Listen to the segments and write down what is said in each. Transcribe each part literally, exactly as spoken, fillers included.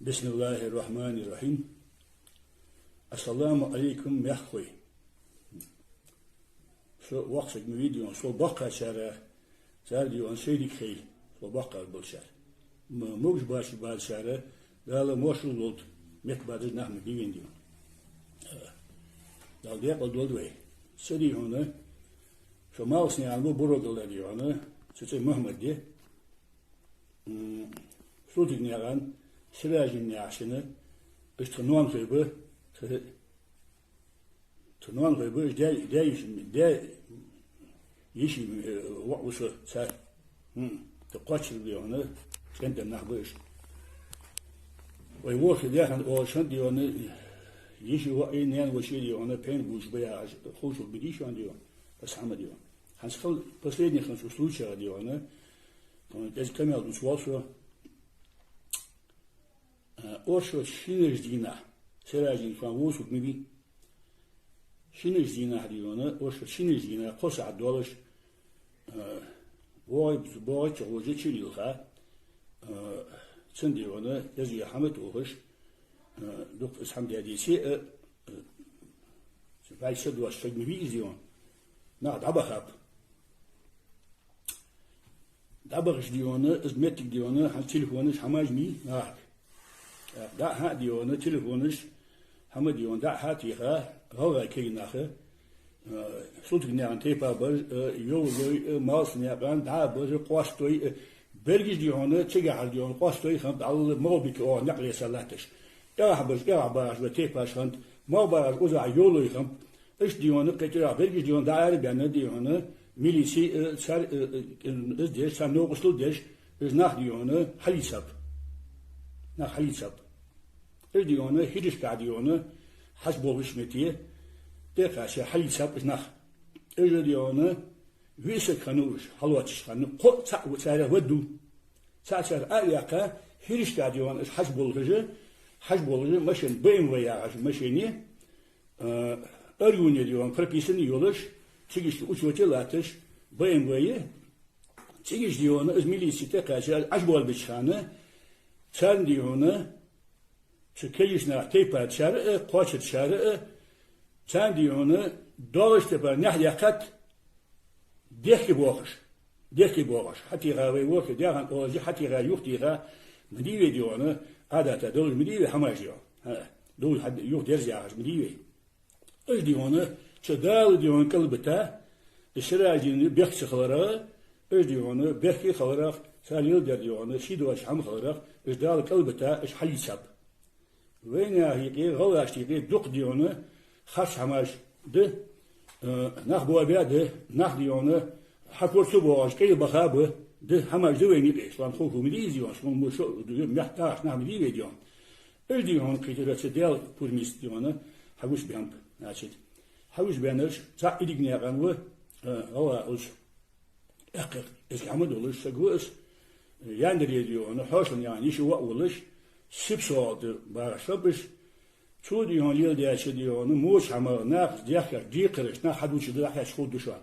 بسم الله الرحمن الرحيم. السلام عليكم, мехкахой. Со воккха саг ма вий, дий хьона, со боккхачара, цар, дий хьона, шайдиг хей, со боккхагӀа болчара. М-, могаш-башха баьчара, Дала мошал лолда, метта бадаш нах ма бий вайна, дий хьона. Дала декъала долда вай. Са, дий хьона, со Малхаснеган ва, Буро-ГӀалгӀа, дий хьона, са цӀи Мухьмад я. М, Султыгнаькъан, Сираждин яхаш шийна, уж тха ноанахой ба, тха, тха ноанахой ба, уж даь-, даь-йиший, даь-йиший, э, воӀ ва со цар. М, тха кхоачаргда, дий хьона, цӀен тӀа нах ба уж. Вай ворхӀе даь хинна оалаш хиннад, дий хьона, йиший воӀи наьна-вошеи, дий хьона, пен гуш ба яхаш, ховш хул ма дий шоана, дий хьона, аз хӀама, дий хьона. ХӀанз хала последний хиннача случайга, дий хьона, кӀезига къамаьл дувца воал со. Э, оршота шинарча дийнахьа, Сираждин шоана вувцарг ма вий. Шинарча дийнахьа, дий хьона, оршота шинарча дийнахьа, кхо сахьат долаш, э, богӀий-, богӀийча гӀожа чу лилха, э, цун, дий хьона, кӀезига хӀама тохаш, э, дукха из хӀама даьдеце, э, э, вӀалла са доацаш саг ма вий из, дий хьона. Нах дӀабахаб. ДӀабахача, дий хьона, из моттиг, дий хьона, хӀанз телефонаш, хӀамаш ма йий наха. ДӀа а хьа, дий хьона, телефонаш, хӀама, дий хьона, дӀа а хьа а теха, гӀалгӀай кагий нах, э, Султыгнаькъан тайпа бар, э, Йовлой, э, Малхаснеган, дӀа а бар, Къостой, э, берригаш, дий хьона, цигахьара, дий хьона, Къостой хиннаб, Ӏалла МагӀалбике оаха наькъа леса латташ. ТӀехьа баш, тӀехьа багӀаш ба тайпаш хиннад, мах багӀаш узахьа Йовлой хиннаб. Иштта, дий хьона, кхетарах берригаш, дий хьона, дӀаара а баьнна, дий хьона, милици, э, цар, э, э, из деш, цар новкъостал деш, уж нах, дий хьона, хьалийцаб. Нах хьалийцаб. Уж, дий хьона, хӀирашкахьа, дий хьона, хьажа болхаш метте, тӀакхаьча хьалийцаб уж нах. Уж, дий хьона, виъ саг хиннав уж, хьалоацаш хиннав, кхоъ цаӀ царех вадду. ЦаӀ цар а ваьккха, хӀирашкахьа, дий хьона, уж хьажа болхаш, хьажа болхаш, машен, Б М В яхаш машене, э, Аргунера, дий хьона, прописанный йолаш, цига учёте латташ, Б М В я, цига, дий хьона, из милици тӀакхаьча, Ӏаш болабеча хана, царна, дий хьона, цу кагийча наха тайпарчар а, кхоачарчар а, царна, дий хьона, доагӀача тайпара наьха даьккхад, дехке боахаш. Дехке боахаш. Хьатеха вай ворхӀе даь хинна оалаш, хьатеха юхатеха ма дий вай, дий хьона, Ӏадата долаш ма дий вай хӀамаш, дий хьона. ХӀа, долаш хьа юхадерза яхаш ма дий вай. Уж, дий хьона, цу Дала, дий хьона, кӀалбита, из Сираждин бехк ца хиларах, уж, дий хьона, бехке хиларах, цар леладер, дий хьона, сий доацаш хӀама хиларах, уж Дала кӀалбита, уж хьалийцаб. Вайнаьха юкъе, гӀалгӀашта юкъе дукха, дий хьона, харц хӀамаш да, э, нах боабаь а да, нах, дий хьона, хьакора ца боагӀаш, кӀай баха а ба, да, хӀамаш да вайна юкъе, шоана хов-хов ма дий из, дий хьона, шоана мо шо, мехка тахаш нах ма дий вай, дий хьона. Уж, дий хьона, кхетар, цу Даьла пурамаца, дий хьона, хьагучабаьннаб, значит. Хьагучабаьннараш, цхьаъ Идигнаькъан ва, э, гӀалгӀа уж. Эккхий, из хӀама долаш саг ва из, Яндаре, дий хьона, Хьошалнаькъан йиший воӀ волаш, Сипсо-ГӀала тӀа багӀаш хиннаб уж. Цо, дий хьона, леладаьча, дий хьона, воча хӀамах, наха дехкараш, декхараш, нах хьадувцаш дӀахьош ховргда шоана.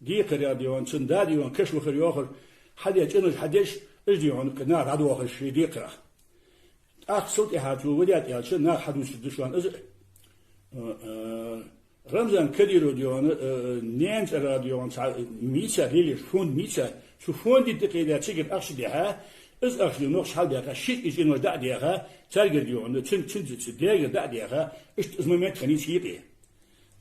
Декхарах, дий хьона, цун да, дий хьона, каша вахар-йоахар, хьадаь, цӀенош хьадеш, уж, дий хьона, кхы наха дӀадоахаш ший декхарах. ТӀаккха цул тӀехьагӀа цо вадаьд аьлча, наха хьадувцаргда шоана из, э, э, Рамзан Кадыров, дий хьона, э, наьна цӀерагӀа, дий хьона, цхьа мица лелаеш, фонд мица, цу фонда тӀа кхийдаь цигара ахча дихьа, из ахча, дий хьона, нохчашта хьалбаьха, шиъ из цӀенош дӀа а даьха, царгара, дий хьона, цун, цун, цун даьгара дӀа а даьха, иштта из момент хиннай цу юкъе.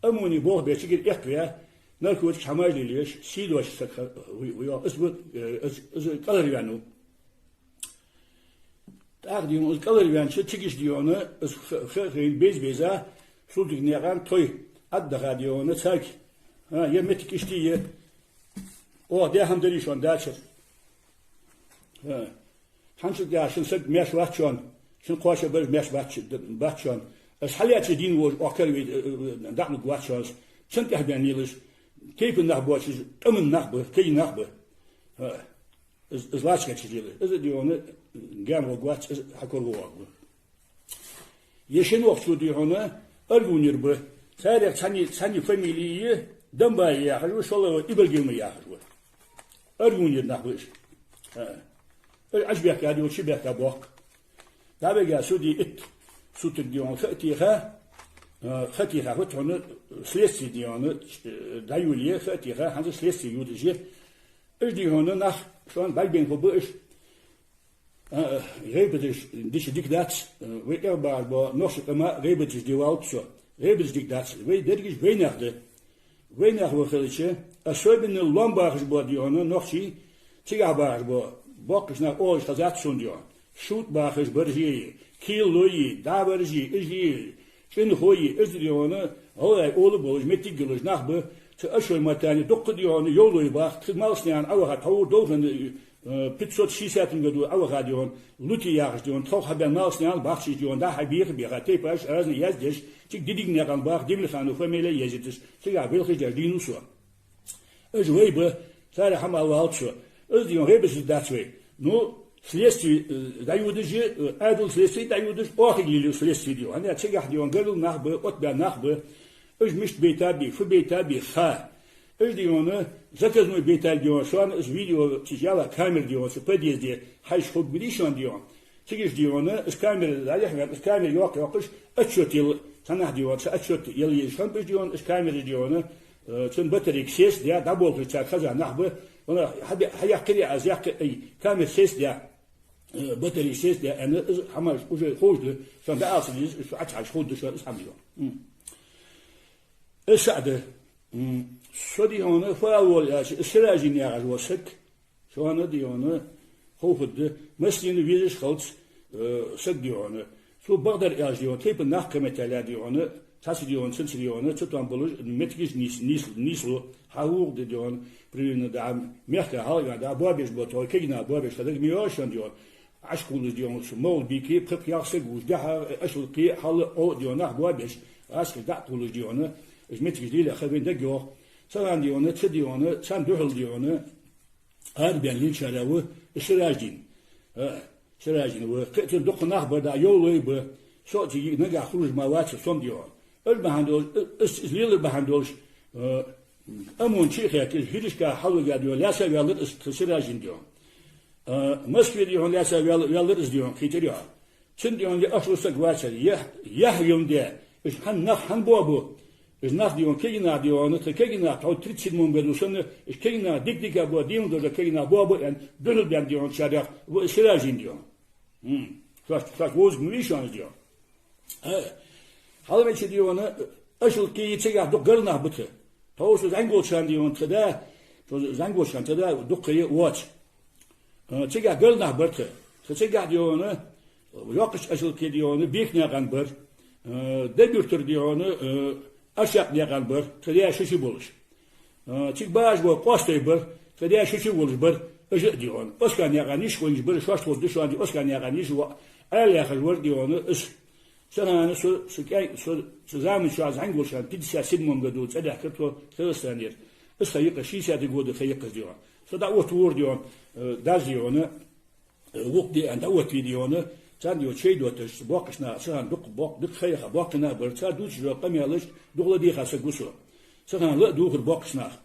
Амуни болх бе цигара эккхаваь, наркотикаш, хӀамаш лелаеш, сий доацаш саг ха-, вий, вий, из, э, из, из кӀалхарваьннав. ТӀаккха, дий хьона, из кӀалхарваьннача, цига, дий хьона, из х-, х-, хин беза-беза, Султыгнаькъан тхоай Ӏаддаха, дий хьона, царга. ХӀа, ер моттиг иштта я. Оаха даь хӀама дарий шоана дацар. ХӀа. ХӀанз шун тӀехьа шун саг маьрша вац шоана, шун кхоачаш бараш маьрша бац, бац шоана. Аз хьалаьцача дийна волаш оаха кара ве-, э, э, дӀакъалургвац шоана. Цун тӀехьа баьнна лелаш, тайпан нах боацаш, тӀеман нах ба, кагий нах ба. ХӀа. Из, из лачкъача лела. Из, дий хьона, гаьна воагӀаргвац, из хьакоравоагӀаргва. Ер шин воӀ цу, дий хьона, Аргунера ба. Царех цхьанне, цхьанне фамили я, Дамбаев яхаш ва, шоллагӀвар Ибрагимов яхаш ва. Аргунера нах ба уж. ХӀа. Уж Ӏочубаьхкаб, дий хьона, чубаьхкаб боккха. ДӀавига судьи итт сутара, дий хьона, ха а теха, э, ха а теха, хӀаьта хьона следствие, дий хьона, э, дӀайолае, ха а теха, хӀанз следствие йодаш я. Уж, дий хьона, нах, шоана бӀаргабайна хургба уж, э, гӀийбаташ дича дика дац, э, вай эгӀа багӀаш бола нохчий къаман гӀийбаташ де валац со. ГӀийбаташ дика дац. Вай дерригаш вайнах да. Вайнах ва хилча, особенно лоам бахаш бола, дий хьона, нохчий, цигахьа бахаш бола боккхийча наха оалаш хезад сона, дий хьона. Шута бахаш бараш а, кхеллой, дӀабараш а, уж а, чӀинхой, уж, дий хьона, гӀалгӀай оалаш болаш, моттиг йолаш нах ба, цу Ошой маттане дукха, дий хьона, йовлой бах, тха Малсанаькъан Ӏоваха, тхьовра долхана, э, пятьсот шестидесятом году Ӏоваха, дий хьона, Лути яхаш, дий хьона, тхох хьабаьнна Малсанаькъан бахача, дий хьона, дӀа-хьа беха-беха, тайпаш разные яздеш, цига Дидигнаькъан бах, Димлиханов фамиле язъеш, цигахьа белхаш деш дийна ва со. Уж вай ба, царех хӀама ала валац со. Из, дий хьона, гӀийбаташ дац вай. Ну, следствие, э, дӀайодаш я, э, Ӏаьдала следствие дӀайодаш, оаха лелаю следствие, дий хьона. ХӀана аьлча цигахьа, дий хьона, гаргара нах ба, оттабаь нах ба. Уж мишта байтаб, фу байтаб, ха. Уж, дий хьона, заказной байтаб, дий хьона, шоана из видео, цу яла камера, дий хьона, цу подъезде хьайша хургбий шоана, дий хьона. Цига уж, дий хьона, из камера дӀаяхьа ваьнна, из камера йоккха йоаккхаш, отчёт яла, цхьаннахьа, дий хьона, цхьа отчёт яла езаш хиннаб уж, дий хьона, из камераш, дий хьона, э, цун батарейка сессадаь, дӀаболхаш цар хеза нах ба, вана, хьа-, хьаяккхарий аз, яккхар, ай, камера сессадаь, э, батарейка сессадаь, аьнна, из хӀамаш уже ховш да, шоана дӀаала ца деза, из Ӏочухьажача ховргда шоана из хӀама, дий хьона. М. Из ша да. М. Со, дий хьона, фу ала воалл аьлча, из Сираждин яхаш вола саг, шоана, дий хьона, ховргда, массанена везаш хилац, э, саг, дий хьона. Цо бакъдар аьлча, дий хьона, тайпан нах кхаьматалла, дий хьона, цхьацца, дий хьона, цунца, дий хьона, цатоам болаш, моттигаш нийс-, нийс-, нийслу, хьагӀоргда, дий хьона, примерно, дӀа, мехка хьалваьнна, дӀа, боабеш бола тхо, кагий нах боабеш хиннаб, мел йоагӀа шоана, дий хьона. Ӏаш кхувлаш, дий хьона, цу Мовлабике, пхи-ялх саг вувш, дехьа, Ошалкхе, хьалла, Ӏо, дий хьона, нах боабеш, гӀаскхи дӀа а кхувлаш, дий хьона, уж моттигаш лелаяь ха вайна дагайоах. Цхьан, дий хьона, цу, дий хьона, царна духьал, дий хьона, арабаьнна линчара ва из Сираждин. А, Сираждин ва. Кхы а цун дукха нах бар, дӀа, йовлой ба. Со а цига нагахьа хулаш ма вац со, дий хьона. Уж бахьан долаш, из, из лелар бахьан долаш, э, ОМОН чу а хетта, из хӀирашка хьалвига, дий хьона, лаьца ваьлар из, тха Сираждин, дий хьона. Э, Москве, дий хьона, лаьца ваьл-, ваьлар из, дий хьона, кхийтарий хьона. Цун, дий хьона, я Ошалкхе саг вацар, я, яхь вилна де, уж хьан нах хьан боабу? Уж нах, дий хьона, кагий нах, дий хьона, тха кагий нах, тхьовра тридцать седьмом году санна, уж кагий нах дика-дика боа, дийна долаш кагий нах боабу, аьнна, духьал баьнна, дий хьона, царех ва из Сираждин, дий хьона. М. Шоаш, шоаш вовзаш ма вий шоана из, дий хьона. Э, хьалвеча, дий хьона, Ошалкхе цигахьа дукха гаргара нах ба тха. Тховса зӀамига волча хана, дий хьона, тха да, тхо зӀамига волча хана тха да дукха ха воацаш. Э, цигахьа гаргара нах бар тха. Тха цигахьа, дий хьона, йоккхача Ошалкхе, дий хьона, Бекнаькъан бар. Э, Дебюртара, дий хьона, э, Ошакънаькъан бар. Тха даь шу чу болаш. А, цига багӀаш бола Къостой бар, тха даь шу чу волаш бар, уж а, дий хьона. Осканаькъан йиша хиннаш бар, шоашта ховргда шоана, дий, Осканаькъан йиша ва, Ӏаьла яхаш вар, дий хьона, из. Цу хана со, со кӀай-, со, цу заман чухь зӀамига волча хана, пятьдесят седьмом году цӀадаьхкар тхо Дагестанера. Из ха я-кх, шестидесятый года ха я-кх из, дий хьона. Со дӀаоттавора, дий хьона, э, дас, дий хьона, э, вокх ди аьнна дӀаоттаве, дий хьона, царна, дий хьона, чай дотташ, боккхийча наха, цу хана дукха боккх-, дукха ха яха боккхий нах бар, цар дувцаш йола къамаьлаш дукха ладийгӀа саг ва со. Цу хана ладувгӀар боккхийча наха,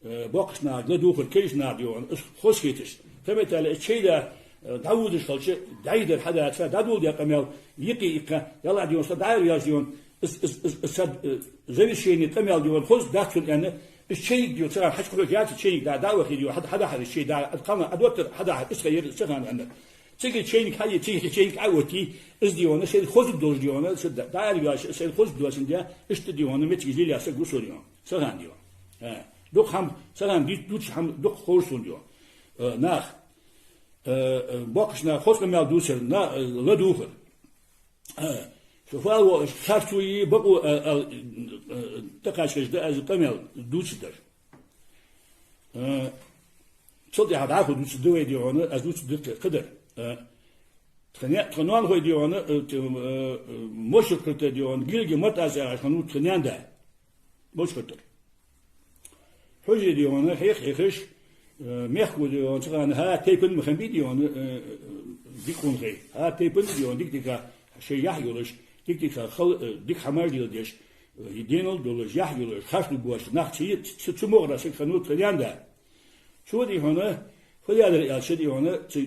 э, боккхийча наха ладувгӀар, кагийча наха, дий хьона, из хоза хеташ. Кхаьматалла из чай да, э, дӀаводаш хилча, дӀайдар хьадаца, дӀадоладаь къамаьл, юкъе иккха, ялла, дий хьона, со дӀаала везаш, дий хьона, из, из, из, из са, э, завершение къамаьл, дий хьона, хоза дац цун аьнна, из чайник, дий хьона, цу хана хьачукхувлаш яц, чайник да, дӀа а вахе, дий хьона, хьад-, хьадахьар из чай да, ад кхална, ад оттар хьадахьар, из ха яр из цу хана аьнна. Цига чайник хьае, цига чайник Ӏооттае, из, дий хьона, сайна хоза долаш, дий хьона, са да-, дӀаала везаш, сайна хоза доацандаь, иштта, дий хьона, моттигаш лелаяь саг ва со, дий хьона, цу хана, дий хьона. Э, дукха хӀама, цу хана ди-, дувцаш хӀама дукха ховш сона, дий хьона. Э, нах, э, э, боккхийча наха хоза къамаьл дувцар, на-, э, ладувгӀар. А, со фу ала воалл, харцо е бакъо, а, а, а, тӀакхаччалца да аз къамаьл дувцаргдар. А, цул тӀехьагӀа дӀахо дувцаргда вай, дий хьона, аз дувцаргда кхы-, кхыдар. А, тха не-, тха ноанахой, дий хьона, а, т-, а, а, Мочкъий-Юртара, дий хьона, Гилги Мартаз яхаш хиннав тха наьна-да. Мочкъий-Юртара. Хьужаре, дий хьона, хьех-хьехаш, э, мехка, дий хьона, цу хана хӀара тайпан ма хиннабий, дий хьона, э, э, дика къонахий. ХӀара тайпан, дий хьона, дика-дика шоай яхь йолаш, дика-дика хала, э, дика хӀамаш леладеш, э, денал долаш, яхь йолаш, харцлургбоацаш нах ца е-, ц-, цу мугӀара саг хиннав тха наьна-да. Цо, дий хьона, фу даьдар аьлча, дий хьона, цу